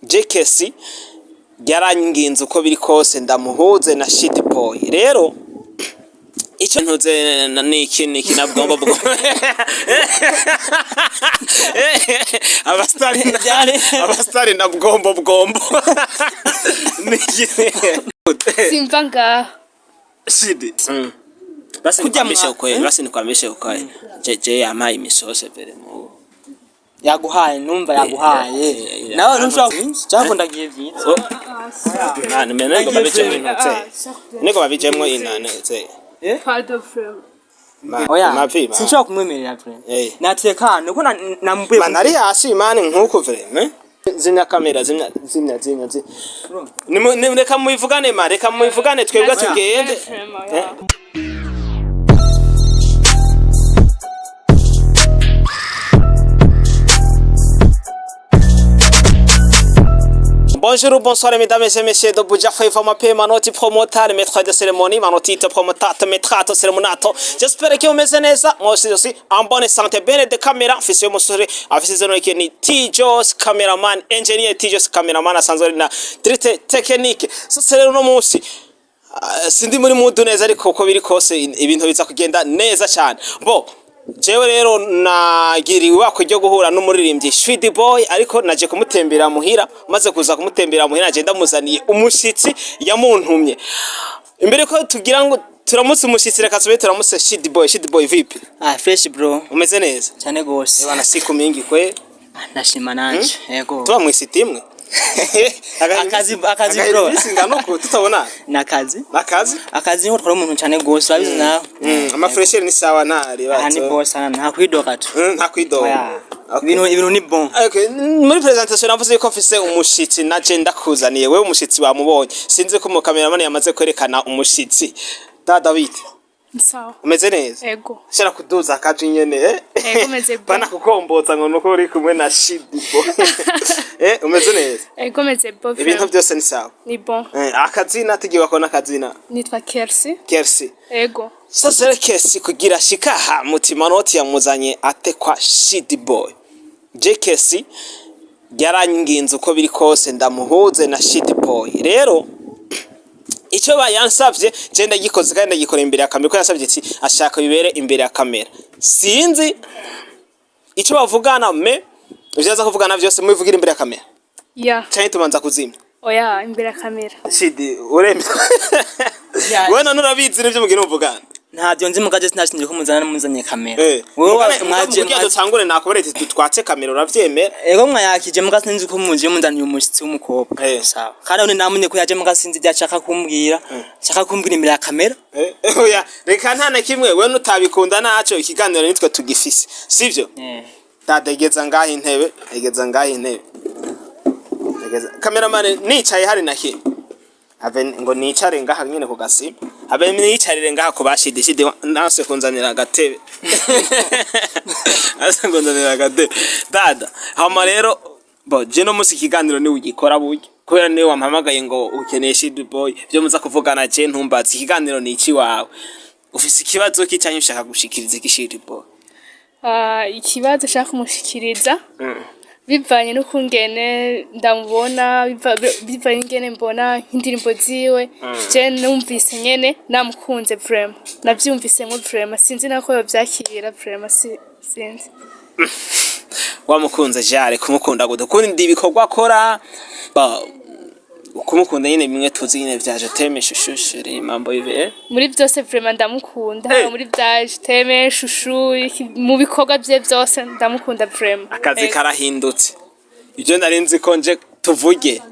JKC yaranyinginze uko biri kose ndamuhuze na Shit Boy. Rero icyo ntuze niki niki na bwombo bwo abastari abastari na bwombo bwombo niki. Simva ngaha. Shidi, basi Kurya nikwamishe ukweli, basi nikwamishe ukweli, je yampaye imisose vere mu Yaguhaye, numva yaguhaye. Nawe ntushobora cyangwa ndagiye byiza. Nani mene ngo babijemwo intuze, niko babijemwo inane ze. Pardon frère. Oya. Mavi ma. Sinshobora kumwemerera vraiment. Natekana kuko namubwiye. Man ari hasi man nkuko vraiment. Zimya kamera, zimya, zimya, zimya, zimya. Reka muyivugane ma, reka muyivugane, twebwe tugende. Vraiment, ya. Bonjour, bonsoir mesdames et messieurs de Buja Flavor, mape manoti promoteur, maître de cérémonie, manoti promotate, maître cérémonato. J'espère que mumeze neza, mwose aussi en bonne santé. Bene de caméra, mfise umusore afise zeno iki ni T-Jos cameraman, engineer T-Jos cameraman asanzwe ari na directeur technique. Sasa rero no munsi sindi muri mudu neza, ariko uko biri kose ibintu biza kugenda neza cyane. Bo jewe rero nagiriwe ibakwe ryo guhura n'umuririmbyi Shwidi Boy, ariko naje kumutembera muhira. Maze kuza kumutembera muhira, naje ndamuzaniye umushitsi yamuntumye. Imbere ko tugira ngo turamutse umushitsi, reka tube turamutse Shidi Boy. Shidi Boy, vipi? Ah, fresh bro. Umeze neza? Cyane gose. Bana, siku mingi kwe. Ah, ndashima nanje, yego. Tuba mw'isiti imwe. Akazi bro. Ingano uko tutabona. Nakazi. Nakazi. Akazi niho twari umuntu cyane gose, urabizi nawe. Amafresheri ni sawa ntari. Aha ni bo sana, nta kwidoga tu. Nta kwidoga. Oya. Okay. Ibintu ni bon. Okay, muri presentation navuze yuko mfise umushitsi, naje ndakuzaniye wewe umushitsi wamubonye. Sinzi ko mu cameraman yamaze kwerekana umushitsi. Dada, bite? Sawa. Umeze neza? Ego. Shara kuduza akaje nyene, eh? Ego, meze bon. Bana kukomboza ngo nuko uri kumwe na Shidibo. Eh, umeze neza? Ego, meze bon Ibintu frère. byose ni sawa. Ni bon. Eh, akazina tugiye bakona akazina. Nitwa Kersi. Kersi. Ego. Sasa rero Kersi kugira shikaha mutima noti yamuzanye ate kwa Shidi Boy. Je Kersi yaranyinginze uko biri kose ndamuhuze na Shidi Boy. Rero icyo bayansavye je ndagikoze kandi ndagikora imbere ya kamera, ko yansavye ati ashaka bibere imbere ya kamera. Sinzi icyo bavugana, me ivyo aza kuvugana vyose mubivugira imbere ya kamera. Ya. Canke tubanza kuzimya? Oya, imbere ya kamera. Shidi, uremye? Wewe none urabizi n'ivyo mugira muvugana? Ntabyo nzi mugaje, sinashinzwe ko muzana muzanye kamera. Wowe Wowe mwaje kugira dutangure nakubere ati twatse kamera, uravyemera? Ego, mwayakije muga sinzi ko muje munzaniye umushitsi w'umukobwa. Sawa. Kandi none namunye ko yaje muga sinzi ibyo ashaka kumbwira. Ashaka kumbwira imbere ya kamera. Oya, reka nta na kimwe, wewe nutabikunda naco, ikiganiro nitwe tugifise, sivyo? Eh. Dada, egeza ngaho intebe, egeza ngaho intebe. Egeza cameraman, nicaye hari na kimwe have ngo nicare ngaha nyene ku gasima, habe nicarire ngaha ku bashidi. Shidi nase kunzanira agatebe, ase kunzanira agatebe dada. Hama rero bo je no musi ikiganiro ni ugikora burya, kubera niwe wampamagaye ngo ukeneye Shidi Boy, byo muza kuvugana je ntumbaze, ikiganiro ni iki wawe. Ufise ikibazo ki canke ushaka gushikiriza iki Shidi Boy? Ah, ikibazo nshaka kumushikiriza bivanye n'ukungene ndamubona, bivanye n'ingene mbona nk'indirimbo ziwe, je numvise nyene namukunze vraiment, navyumvisemwo vraiment, sinzi nako yovyakira vraiment, sinzi. Wamukunze jare kumukunda gute? Kundi ibikorwa akora ba kumukunda nyine bimwe tuzi nyine vya je t'aime, chouchou, chérie, mambo hivi, eh? Muri byose vraiment ndamukunda. Hey. Haba muri bya je t'aime, chouchou, mu bikorwa bye byose ndamukunda vraiment. Akazi karahindutse. Ibyo nari nzi ko nje tuvuge,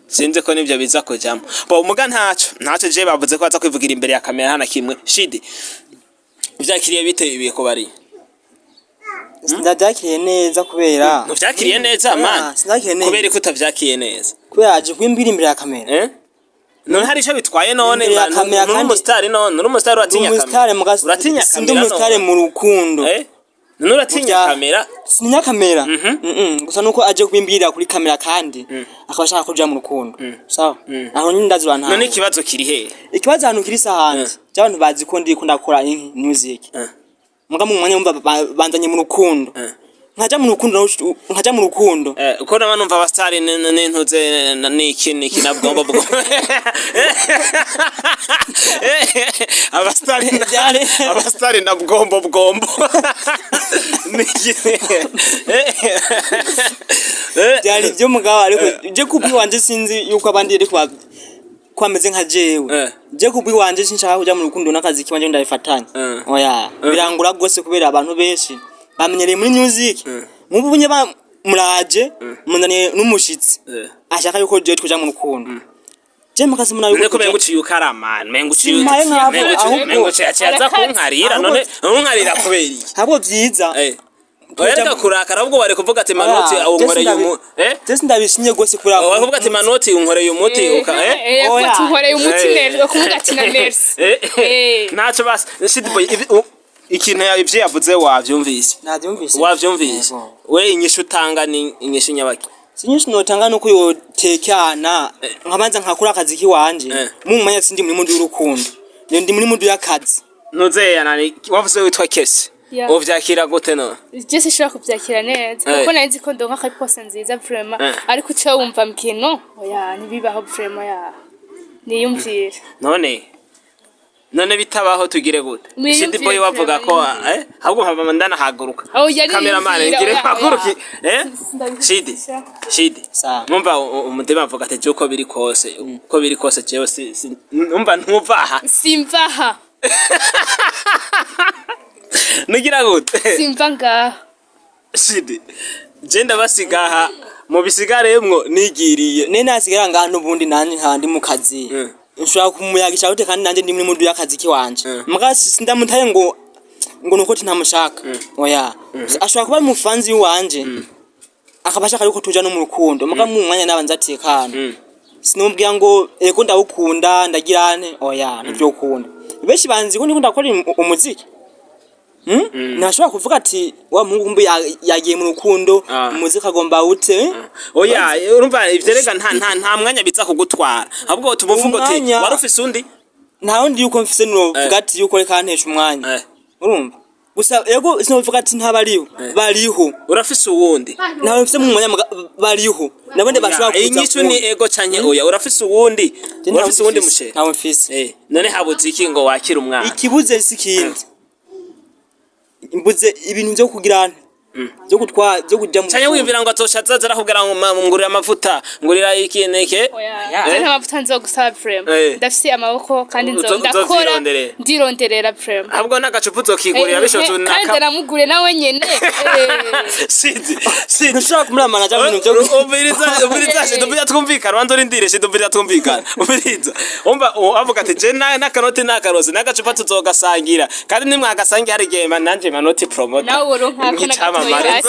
sinzi ko nibyo biza kujamo. Bo muga ntaco je bavuze ko baza kwivugira imbere ya kamera hana kimwe. Shidi, vyakiriye bite ibiye ko bari? Ndabyakiriye neza kubera Uvyakiriye neza man? Sinakiriye neza. Kubera ko utavyakiriye neza? Kubera aje kuimbira imbere ya kamera. Eh, none hari ico bitwaye none? Imbere ya kamera Nuri kandi- umusitari none, uri umusitari, uratinya Ndi umusitari kamera? muga Uratinya sindi kamera umusitari none? mu rukundo. Eh, none uratinya kamera? Sininya kamera. Gusa nuko aje kubimbwira kuri kamera kandi akaba ashaka kuja mu rukundo. Sawa? Aho nyine ndazura nta. None ikibazo kiri hehe? Ikibazo ahantu kiri sahandi. By'abantu bazi ko ndiko ndakora music. Muga mu mwanya wumva banzanye mu rukundo. Nkaja mu rukundo, nkaja mu rukundo. Uko nama numva abasitari n'intuze n'iki n'iki na bwombo bwo abasitari abasitari na bwombo bwombo n'iki. Byari byo mugabo, ariko je kubwiwanje sinzi yuko abandi ariko ko bameze nka jewe. Je kubwiwanje sinshaka kuja mu rukundo n'akazi kiwanje ndabifatanya. Oya, birangura gose kubera abantu benshi bamenyereye muri music. Nk'ubu bunye muraje munaniye n'umushitsi ashaka yuko je tuja mu rukundo, je mukasi muna None yuko ko mengo uciye ukarama, mengo uciye Simpaye nk'abo, mengo uciye ahubwo- mengo uciye aciye aza Arakaze. kunkarira. Ahubwo- None unkarira kubera iki? Ahubwo vyiza Oya, reka kurakara, ahubwo wari kuvuga ati Manoti unkoreye umu je sindabishimye gose kubera wari kuvuga ati Manoti unkoreye umuti uka Oya. Ko tunkoreye umuti Eh. neza kuvuga ati na merci. Ntacyo basi Shidi Boy, ikintu ivyo yavuze wavyumvise? Navyumvise. Wavyumvise? Yego. We inyishu utanga ni inyishu nyabaki? Sinyinshi notanga nuko yotekana nkabanza nkakora akazi kiwanje. Mu mwanya sindi muri mundi w'urukundo, ndi muri mundi y'akazi. Nuzeya nani wavuze witwa Kesi? Yeah. Uvyakira gute no? Je sinshobora kubyakira neza kuko nari nzi ko ndonka réponse nziza vraiment, ariko uca wumva mbwiye no, oya, ntibibaho vraiment, ya niyumvire. None bitabaho tugire gute? Niyumvire Shidi Boy wavuga ko vraiment, ahubwo nkava ndanahaguruka. Oya, Cameraman niyumvira, ngire oya, mpaguruke. Oya. Shidi, Shidi. Sawa. Numva umutima avuga ati je uko biri kose, uko biri kose jewe si numva ntuva aha. Simva aha. Nugira gute? Simva ngaha. Shidi, je ndabasiga aha mu bisigaremwo nigiriye. Ne nasigara ngaha n'ubundi nanje nkaba ndi mu kazi, nshobora kumuyagisha gute kandi nanje ndi muri mundi y'akazi kiwanje? Muga sindamutaye ngo nuko ntamushaka, oya. Ashobora kuba ari umufanzi wanje akaba ashaka yuko tuja no mu rukundo, muga mu mwanya nabanza atekana. Sinumubwira ngo ego ndawukunda ndagira nte, oya, ntivyokunda. Benshi banzi ko ndiko ndakora umuziki. Ntashobora kuvuga ati wa muhungu kumbe yagiye mu rukundo, umuziki agomba ute. Oya, urumva ivyo rega nta mwanya biza kugutwara, ahubwo tumuvuga uti Umwanya- wari ufise undi. Nta wundi yuko mfise novuga ati yuko reka ntesha umwanya. Urumva gusa ego sinovuga ati ntabariho, bariho. Urafise uwundi? Ntawe mfise mu mwanya bariho nabone bashobora kuza. Inyishu ni ego canke oya, urafise uwundi? Je ntawe Urafise uwundi mfise. mushere? Ntawe mfise. None habuze iki ngo wakire umwana? Ikibuze si ikindi, mbuze ibintu vyo kugira byo gutwa byo kuja mu Canke wiyumvira ngo azosha azaza arakubwira ngo ngurira amavuta, ngurira iki n'iki? Oya, Eh? nta mavuta nzogusaba vraiment. Ndafise amaboko kandi ndakora. Uzovyironderera. Ndironderera vraiment. Ahubwo n'agacupa uzokigurira bishobotse. Kandi Unaka ndamugure nawe nyene. Sidi, Sidi. Ntushobora kumuramana cyangwa ibintu byo Umviriza, umviriza, Shidi, umviriza twumvikana, banza urindire, Shidi, umviriza twumvikana, umviriza. Umva avuga ati je n'akanoti n'akarozi n'agacupa tuzogasangira, kandi nimwagasangira hari igihe nanje Manoti Promoter Nawe woronka ko nk'icamamare.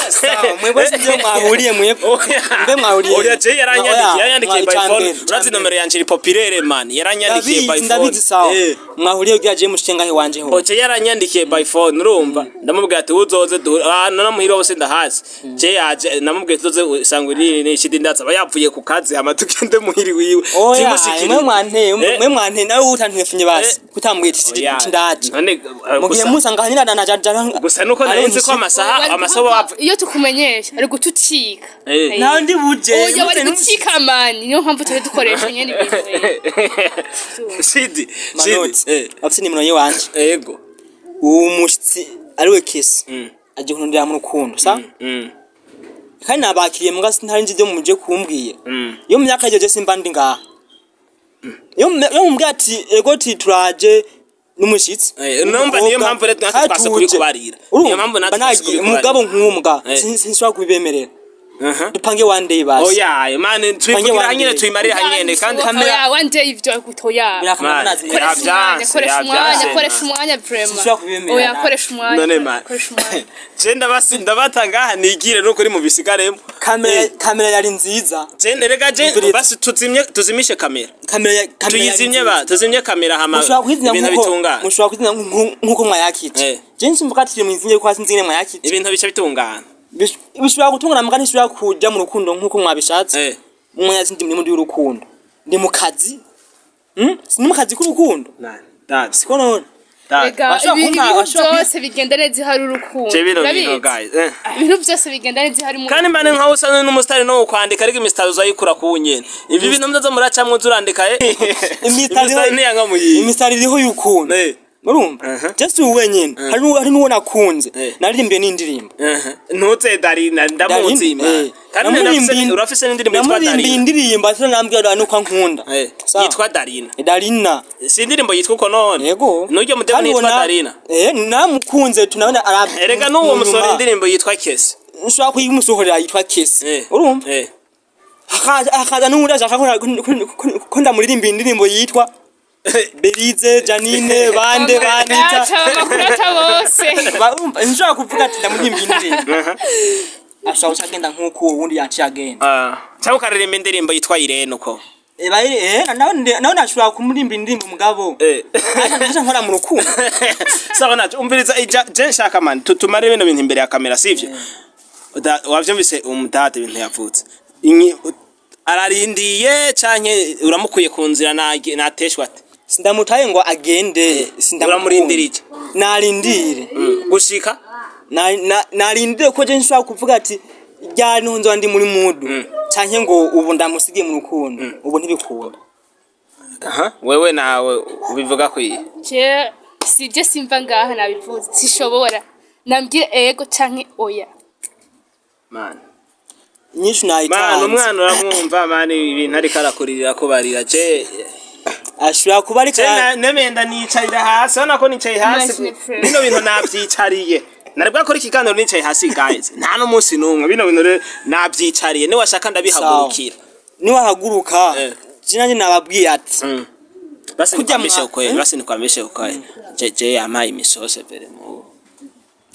Sawa, mwebwe sinzi iyo mwahuriye mwebwe. Mbe mwahuriye? Oya, je yaranyandikiye. Oya, Yaranyandikiye by phone. icambere, Urazi icambere. nomero yanje iri populaire man, yaranyandikiye by Ndabizi, phone. ndabizi, sawa. Mwahuriye kugira je mushike ngahe wanje ho? Oje yaranyandikiye by phone, urumva ndamubwira ati uzoze duhure ah none muhira hose ndahazi. Je yaje namubwiye tuzoze usanga uri ni Shidi, ndaza aba yavuye ku kazi hama tugende muhiri wiwe. Oya. Timushikire. Mwe mwanteye. Mwe mwanteye nawe utantefunye basi kutambwiye ati Oya, ndaje. None Mu gihe gusa musanga hanyina na gusa nuko nari nzi ko amasaha wapfa. Iyo tukumenyesha ari gutucika. Nawe ndi buje. Oya, bari gucika mani, niyo mpamvu turi dukoresha nyene ibintu. Shidi, Shidi. Manoti afite nimero yiwanje. Ego. Uwo mushitsi ariwe Kesi agiye kunondera mu rukundo sa kandi nabakiriye muga sintari nzi ibyo muje kumbwira. Iyo mu myaka y'ibyo simba ndi ngaha, iyo mumbwira ati ego ti turaje n'umushitsi Numva niyo mpamvu rero natwe twase kubikubarira. Niyo mpamvu natwe twase kubikubarira. Mugabo nk'uwo sinshobora kubibemerera. Dupange one day basi. Oya man, twivugira one hanyene, day. tuyimarire hanyene kandi Oya, one day ivyo gutoya. Birakamara Man, nazi. Koresha umwanya, Yavyanse, koresha umwanya, yavyanse. koresha umwanya vraiment. Sinshobora kubibemerera Oya, nawe. koresha umwanya. None man, Koresha umwanya. je ndabasi ndabata ngaha nigire nuko uri mu bisigaremo. Kamera, kamera yari nziza. Je rega je Umviriza. basi tuzimye, tuzimishe kamera. Kamera yari Tuyizimye nziza. ba tuzimye kamera hama Mushobora kuyizimya ibintu nkuko bitungana. Mushobora kuyizimya nkuko mwayakije. Je nsimvuga ati mwizinye ko sinzi ngene mwayakije. Ibintu bica bitungana. Bishobora gutungana muga ntishobora kuja mu rukundo nkuko mwabishatse. Umwanya sindi muri muri y'urukundo, ndi mu kazi. Sindi mu kazi k'urukundo. Nani dad? Siko none. Rega, Bashobora ibintu bashobora byose bigenda neza iyo hari urukundo. Je bino bintu Urabizi? guys, eh. Ibintu byose bigenda neza iyo hari urukundo. Kandi mane nkaho usa n'umusitari no kwandika, ariko imisitari uzayikura ku nyene. Ibi bintu mutaza muracamwo uzurandika, eh. Imisitari niyanga muyiyi. Imisitari iriho y'urukundo. Urumva? Mhm. Just ubu wenyene hari n'uwo nakunze. Naririmbiye n'indirimbo. Ntuze Darina, ndamuzi Darina, man. Kandi urafise n'indirimbo yitwa Namuririmbiye Darina. indirimbo ati nambwira nuko ankunda. Sawa. Yitwa Darina. Darina. Si indirimbo yitwa uko none? Yego. N'uryo mudemu Kandi yitwa ubona- Darina. Namukunze tunabona ara. Erega n'uwo musore nyuma. indirimbo yitwa Kesi. Nshobora kuyimusohorera yitwa Kesi. Urumva? Akaza n'uwundi ashaka ko ndamuririmba indirimbo yitwa Berize, Janine, bande banita. Aca amakuru aca bose. Urumva, nshobora kuvuga ati ndamuririmba indirimbo. Ashobora guca agenda nk'uko uwo wundi yaciye agenda. Ah, cyangwa ukaririmba indirimbo yitwa Irene uko. Nawe nashobora kumurimba indirimbo mugabo. Aca nkora mu rukundo. Sawa naco, umviriza ija je nshaka man tumare bino bintu imbere ya kamera, sivyo? Wavyumvise umudade ibintu yavutse. Ararindiye canke uramukuye ku nzira nateshwa ate? Sindamutaye ngo agende, sindamukunda. Uramurindirije? Narindire. Gushika Narindire ko je nshobora kuvuga ati ryari niho nzoba ndi muri mood canke ngo ubu ndamusigiye mu rukundo, ubu ntibikunda. Aha, wewe nawe ubivuga kwiye? Je sije simva ngaha nabivuze, sishobora. Nambwire ego canke oya. Man. Inyishu Man, nayitanze. umwana uramwumva man, ibintu ariko arakuririra ko barira je. Ashobora kuba ariko Je nemenda nicarira hasi, urabona ko nicaye hasi. Imagine friend. Bino bintu navyicariye. Nari bwakora ikiganiro nicaye hasi guys. Nta n'umunsi n'umwe. Bino bintu rero navyicariye, niwashaka ndabihagurukira. Niwahaguruka, je nanje nababwiye ati Basi Kurya nikwamishe ukweli, Eh? basi nikwamishe ukweli. Je yampaye imisose vere mu.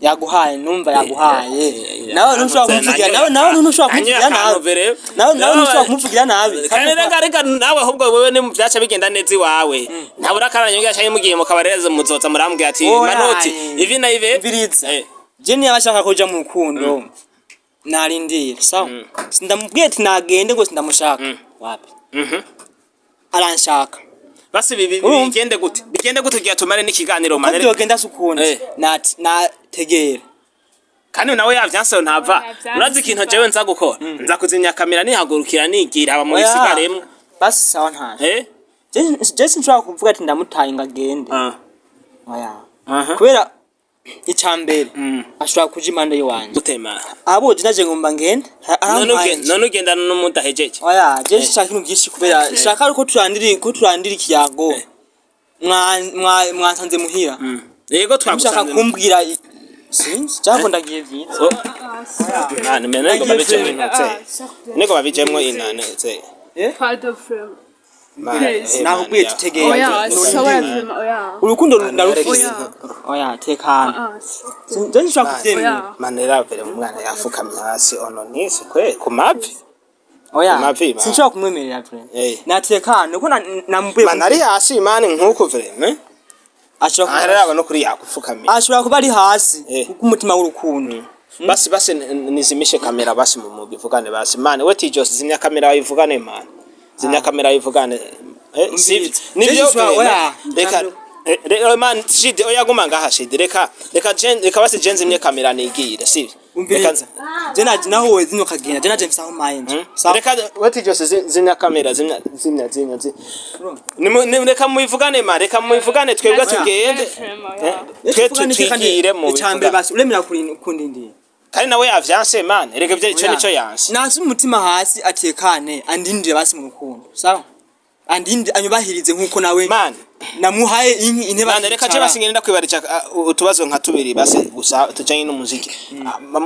Yaguhaye, numva yaguhaye. Nawe ntushobora kumuvugira nawe, nawe ntushobora kumuvugira nabi, nawe ntushobora kumuvugira nabi. Kandi reka nawe ahubwo wewe ni byaca bigenda neza iwawe. Ntabura akaranya ngira cyangwa mugiye mu kabareza muzoza murambwira ati Oya, manoti ivi na ive. Mviriza. Je niba ashaka kuja mu rukundo narindira, sawa. Sindamubwiye ati nagende ngo sindamushaka, wapi. Aranshaka. Basi Urumva? bigende gute? Bigende gute kugira tumare n'ikiganiro Ko manere? byogenda se ukundi? Nategera. Kandi nawe yavyanse ntava. Yavyanse Urazi ikintu ntava. jewe nza gukora? Nza kuzimya kamera nihagurukira nigira aba muri Oya. sigaremwe. Basi sawa, ntaje. Eh? Je sinshobora kuvuga ati ndamutaye ngo agende. Oya. Kubera ica mbere ashobora kuja impande y'iwanje. Gutema. Abo je naje ngomba ngende. Arampaye. None ugendana n'umudahejeje? Oya, je nshaka ibintu byinshi kubera shaka ko turandira, ko turandira ikiyago. Mwansanze muhira. Yego, Mushaka twagusanze. kumbwira sinzi cyangwa ndagiye byiza. Oh. Mani mene nego babijemwo intoze. Nego babijemwo inane ze. Pardon vraiment. Man, Please. Nakubwiye man, ya. tutegere. Oya, sishobora vraiment, oya. Urukundo ndarufise. Oya. Oya, tekana. Ah, Je nshobora kuvyemera. oya. Man, rero umwana yafukamye hasi ono nisi kwe ku mavi. Oya. Mavi, man. Sinshobora kumwemerera vraiment. Natekana kuko namubwiye. Man, ari hasi man nkuko vraiment. Ashobora Araraba no kuri yakupfukamye. Ashobora kuba ari hasi kuko umutima w'urukundo. Basi nizimishe kamera, basi mu bivugane basi. Man, we Tijos, zimya kamera wivugane man. Zimya kamera wivugane. Si Umviriza. nivyo. Jewe oya. Reka man shide, oya, guma ngaha shide, reka jen, reka basi jen zimye kamera nigire, sivyo? Reka Umviriza. Je naje naho wowe zino kagenda. Je naje mfise aho mpaye. Sawa. Reka we Tijos, zimya kamera, zimya zimya zimya zimya. Reka mubivugane ma, reka mubivugane, twebwe tugende. Vraiment, oya. Twe twigire mu Icambere bivugane. basi uremera kundindira. Kandi nawe yavyanse man, reka ivyo ico nico yanse. Nasi umutima hasi atekane andindire basi mu rukundo. Sawa? Andindire anyubahirize nkuko nawe Man, namuhaye intebe. Bana, reka je akicara. basi ngenda kwibarica utubazo nka tubiri basi gusa tujanye n'umuziki.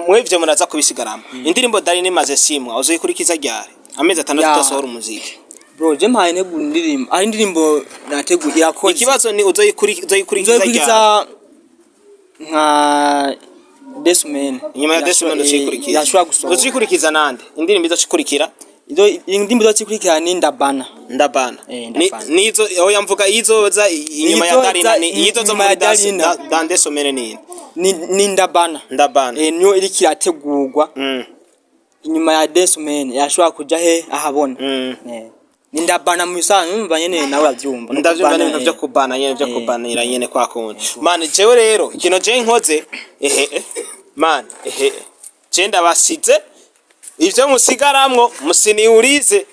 Mwe ivyo muraza kubisigaramo. Indirimbo Dari nimaze simwa uzuyikurikiza ryari? Amezi 6 utasohora umuziki. Bro, je mpaye ntegura indirimbo. Ari indirimbo nateguye irakoze. Ikibazo ni uzoyikurikiza ryari? Nzoyikurikiza nka Desumene. Inyuma ya Desumene uzuyikurikiza. Yashobora gusohoka. Uzuyikurikiza nande? Indirimbo izokurikira? Izo indirimbo izokurikira ni Ndabana. Ndabana. Ndabana. Nizo oya mvuga izoza inyuma ya Izoza Darina ni izoza inyuma ya muri Darina. Dandesomene ni Ni Ndabana. Ndabana. Niyo iriko irategurwa inyuma ya Desumene yashobora kuja he ahabona. Ni ndabana mu bisanzwe, umva nyene, nawe uravyumva. Ni Ndavyumva. ukubana, N'ibintu vyo kubana nyene, vyo kubanira nyene kwa kundi. Man, jewe rero ikintu je nkoze, ehe, man, ehe, je ndabasize ivyo musigaramwo musiniurize.